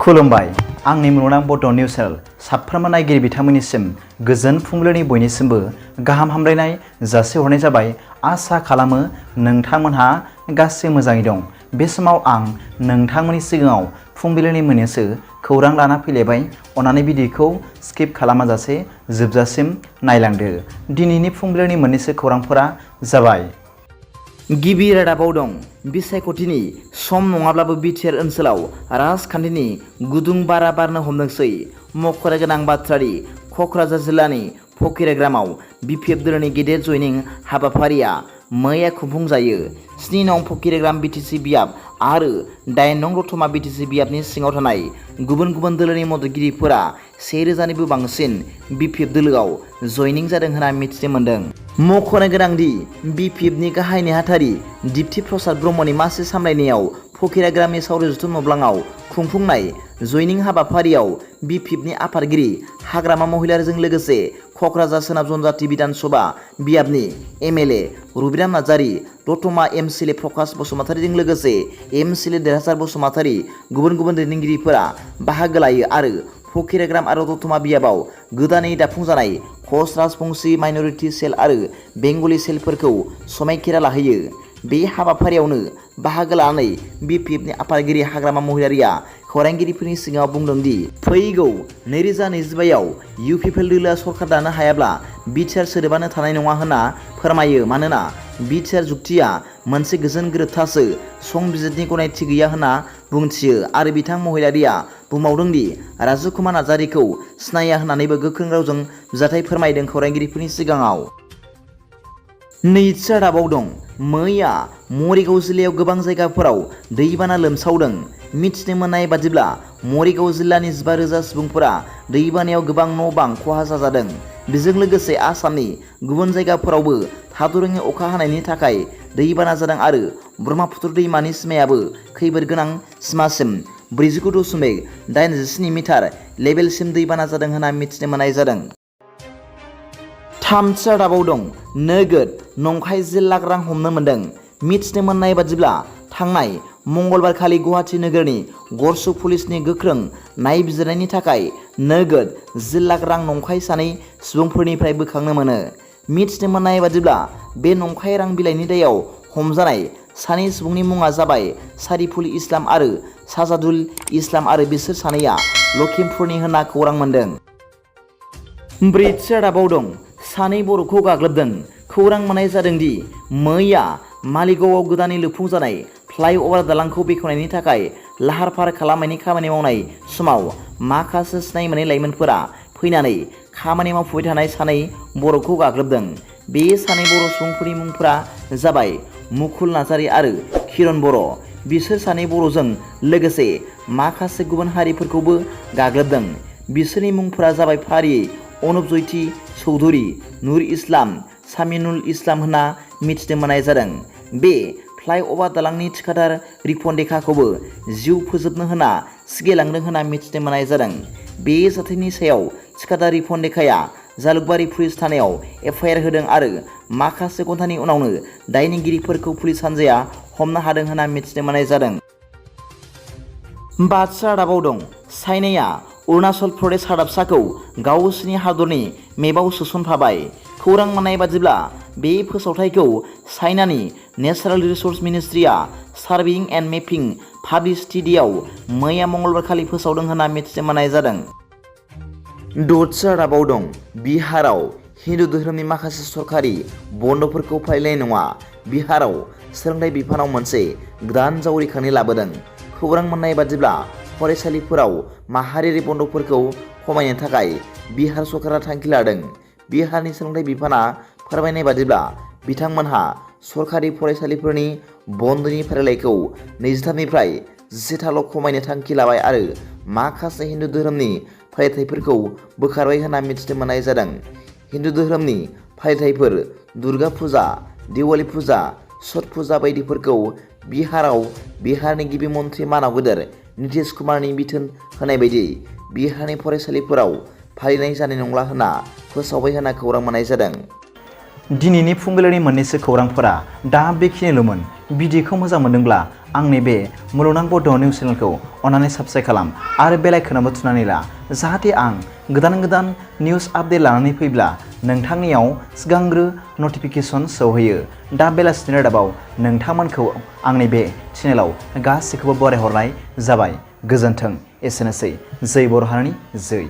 खुलुमबाय आंनि मुलुगनां बड' निउस चेनेल साफ्रोमबो नायगिरि बिथांमोननिसिम गोजोन फुंबिलिनि बयनिसिमबो गाहाम हामलायनाय जासिहरनाय जाबाय। आसा खालामो नोंथांमोनहा गासै मोजाङै दं। बे समाव आं नोंथांमोननि सिगाङाव फुंबिलिनि मोननैसो खौरां लाना फैलायबाय। अन्नानै भिडिअखौ स्किप खालामाजासे जोबजासिम नायलांदो। दिनैनि फुंबिलिनि मोननैसो खौरांफोरा जाबाय। गिबि रादाबाव दं बिसायख'थिनि सम नङाब्लाबो BTR ओनसोलाव राजखान्थिनि गुदुं बारा बारनो हमदोंसै। मख'नो गोनां बाथ्रानि क'क्राझार जिल्लानि फकिराग्रामाव BPF दोलोनि गेदेर जयनिं हाबाफारिया मैया खुंफुंजायो। 7 नं फकिराग्राम BTC बियाब आरो 8 नं दतमा BTC बियाबनि सिङाव थानाय गुबुन गुबुन दोलोनि मददगिरिफोरा 1000निबो बांसिन BPF दोलोआव जयनिं जादों होनना मिथिनो मोन्दों। मख'नो गोनांदि BPFनि गाहाय नेहाथारि दिप्ति प्रसाद ब्रह्मनि मासि सामलायनायाव फकिराग्रामनि सावरि जथुम नब्लाङाव खुंफुंनाय जयनिं हाबाफारियाव BPFनि आफादगिरि हाग्रामा महिलारिजों लोगोसे क'क्राझार सोनाब जनजाति बिधान सभा बियाबनि MLA रबिराम नार्जारि, दतमा MCLA प्रकाश बसुमतारिजों लोगोसे MCLA देरहासार बसुमतारि गुबुन गुबुन दैदेनगिरिफोरा बाहागो लायो आरो फकिराग्राम आरो दतमा बियाबाव गोदानै दाफुंजानाय कच राजबंशी माइनरिटि सेल आरो बेंगलि सेलफोरखौ समायखिरा लाहैयो। बे हाबाफारियावनो बाहागो लानानै BPFनि आफादगिरि हाग्रामा महिलारिया खौरांगिरिफोरनि सिगाङाव बुंदों दि फैगौ 2025आव UPPL दोलोआ सरकार दानो हायाब्ला BTR सोदोबानो थानाय नङा होनना फोरमायो। मानोना BTR जुक्तिया मोनसे गोजोन गोरोबथासो संबिजिरनि गनायथि गैया होनना बुंथियो आरो बिथां महिलारिया बुंबावदों दि राजु कुमार नार्जारिखौ सिनाया होननानैबो गोख्रों रावजों जाथाय फोरमायदों खौरांगिरिफोरनि सिगाङाव। नैथि रादाबाव दं मैया मरिगाव जिल्लायाव गोबां जायगाफोराव दैबाना लोमसावदों। मिथिनो मोननाय बादिब्ला मरिगाव जिल्लानि 15,000 सुबुंफोरा दैबानायाव गोबां न' बां खहा जाजादों। बेजों लोगोसे आसामनि गुबुन जायगाफोरावबो थाद'रोङै अखा हानायनि थाखाय दैबाना जादों आरो ब्रह्मपुत्र दैमानि सिमायाबो खैफोद गोनां सिमासिम 49.87 मिटार लेभेलसिम दैबाना जादों होनना मिथिनो मोननाय जादों। थामथि रादाबाव दं नोगोद नंखाय 1 लाख रां हमनो मोन्दों। मिथिनो मोननाय बादिब्ला थांनाय मंगलबारखालि गुवाहाटि नोगोरनि गरसुक पुलिसनि गोख्रों नायबिजिरनायनि थाखाय नोगोद 1 लाख रां नंखाय सानै सुबुंफोरनिफ्राय बोखांनो मोनो। मिथिनो मोननाय बादिब्ला बे नंखाय रां बिलाइनि दायाव हमजानाय सानै सुबुंनि मुङा जाबाय सारिफुल इस्लाम आरो साजादुल इस्लाम आरो बिसोर सानैया लखिमपुरनि होनना खौरां मोन्दों। ब्रैथि रादाबाव दं सानै बर'खौ गाग्लोबदों। खौरां मोननाय जादों दि मैया मालिगावआव गोदानै लुफुंजानाय फ्लाइअभार दालांखौ बेखेवनायनि थाखाय लाहार फाहार खालामनायनि खामानि मावनाय समाव माखासे सिनाय मोनै लाइमोनफोरा फैनानै खामानि मावफुबाय थानाय सानै बर'खौ गाग्लोबदों। बे सानै बर' सुबुंफोरनि मुंफोरा जाबाय मुकुल नार्जारि आरो किरण बर'। बिसोर सानै बर'जों लोगोसे माखासे गुबुन हारिफोरखौबो गाग्लोबदों। बिसोरनि मुंफोरा जाबाय फारियै अनुप जयति चौधुरी, नुर इस्लाम, सामिनुल इस्लाम होनना मिथिनो मोननाय जादों। बे फ्लाइअभार दालांनि थिखादार रिपन देखाखौबो जिउ फोजोबनो होना सिगायलांदों होनना मिथिनो मोननाय जादों। बे जाथायनि सायाव थिखादार रिपन देखाया जालुकबारि पुलिस थानायाव FIR होदों आरो माखासे घन्टानि उनावनो दायनिगिरिफोरखौ पुलिस हान्जाया हमनो हादों होनना मिथिनो मोननाय जादों। बाथि रादाबाव दं चाइनाया अरुणाचल प्रदेश हादाबसाखौ गावसोरनि हादरनि मेपआव सोसनफाबाय। खौरां मोननाय बादिब्ला बे फोसावथायखौ चाइनानि नेचारेल रिसोर्स मिनिस्ट्रिया सार्भेइं एन्ड मेपिं पाब्लिसिटि डेआव मैया मंगलबारखालि फोसावदों होनना मिथिनो मोननाय जादों। द'थि रादाबाव दं बिहाराव हिन्दु धोरोमनि माखासे सरखारि बन्द'फोरखौ फालिनाय नङा। बिहाराव सोलोंथाइ बिफानाव मोनसे गोदान जावरिखांनाय लाबोदों। खौरां मोननाय बादिब्ला फरायसालिफोराव माहारियारि बन्द'फोरखौ खमायनो थाखाय बिहार सरकारा थांखि लादों। बिहारनि सोलोंथाइ बिफाना फोरमायनाय बादिब्ला बिथांमोनहा सरकारि फरायसालिफोरनि बन्द'नि फारिलाइखौ 23निफ्राय 11थाल' खमायनो थांखि लाबाय आरो माखासे हिन्दु धोरोमनि फालिथायफोरखौ बोखारबाय होनना मिथिनो मोननाय जादों। हिन्दु धोरोमनि फालिथायफोर दुर्गा फुजा, दिवाली फुजा, छठ फुजा बायदिफोरखौ बिहाराव बिहारनि गिबि मन्थ्रि मानाव गेदेर नीतीश कुमारनि बिथोन होनाय बायदियै बिहारनि फरायसालिफोराव फालिनाय जानाय नंला होनना फोसावबाय होनना खौरां मोननाय जादों। दिनैनि फुंबिलिनि मोननैसो खौरांफोरा दा बेखिनिल'मोन। भिडिअखौ मोजां मोनदोंब्ला आंनि बे मुलुगनां बड' निउस चेनेलखौ अन्नानै साबस्क्राइब खालाम आरो बेल आइकनआवबो थुनानै ला, जाहाथे आं गोदान निउस आपडेट लानानै फैब्ला नोंथांनियाव सिगांग्रो नटिफिकेसन सौहैयो। दा बेलासिनि रादाबाव नोंथांमोनखौ आंनि बे चेनेलाव गासैखौबो बरायहरनाय जाबाय। गोजोन्थों। एसेनोसै। जै बर' हारिनि जै।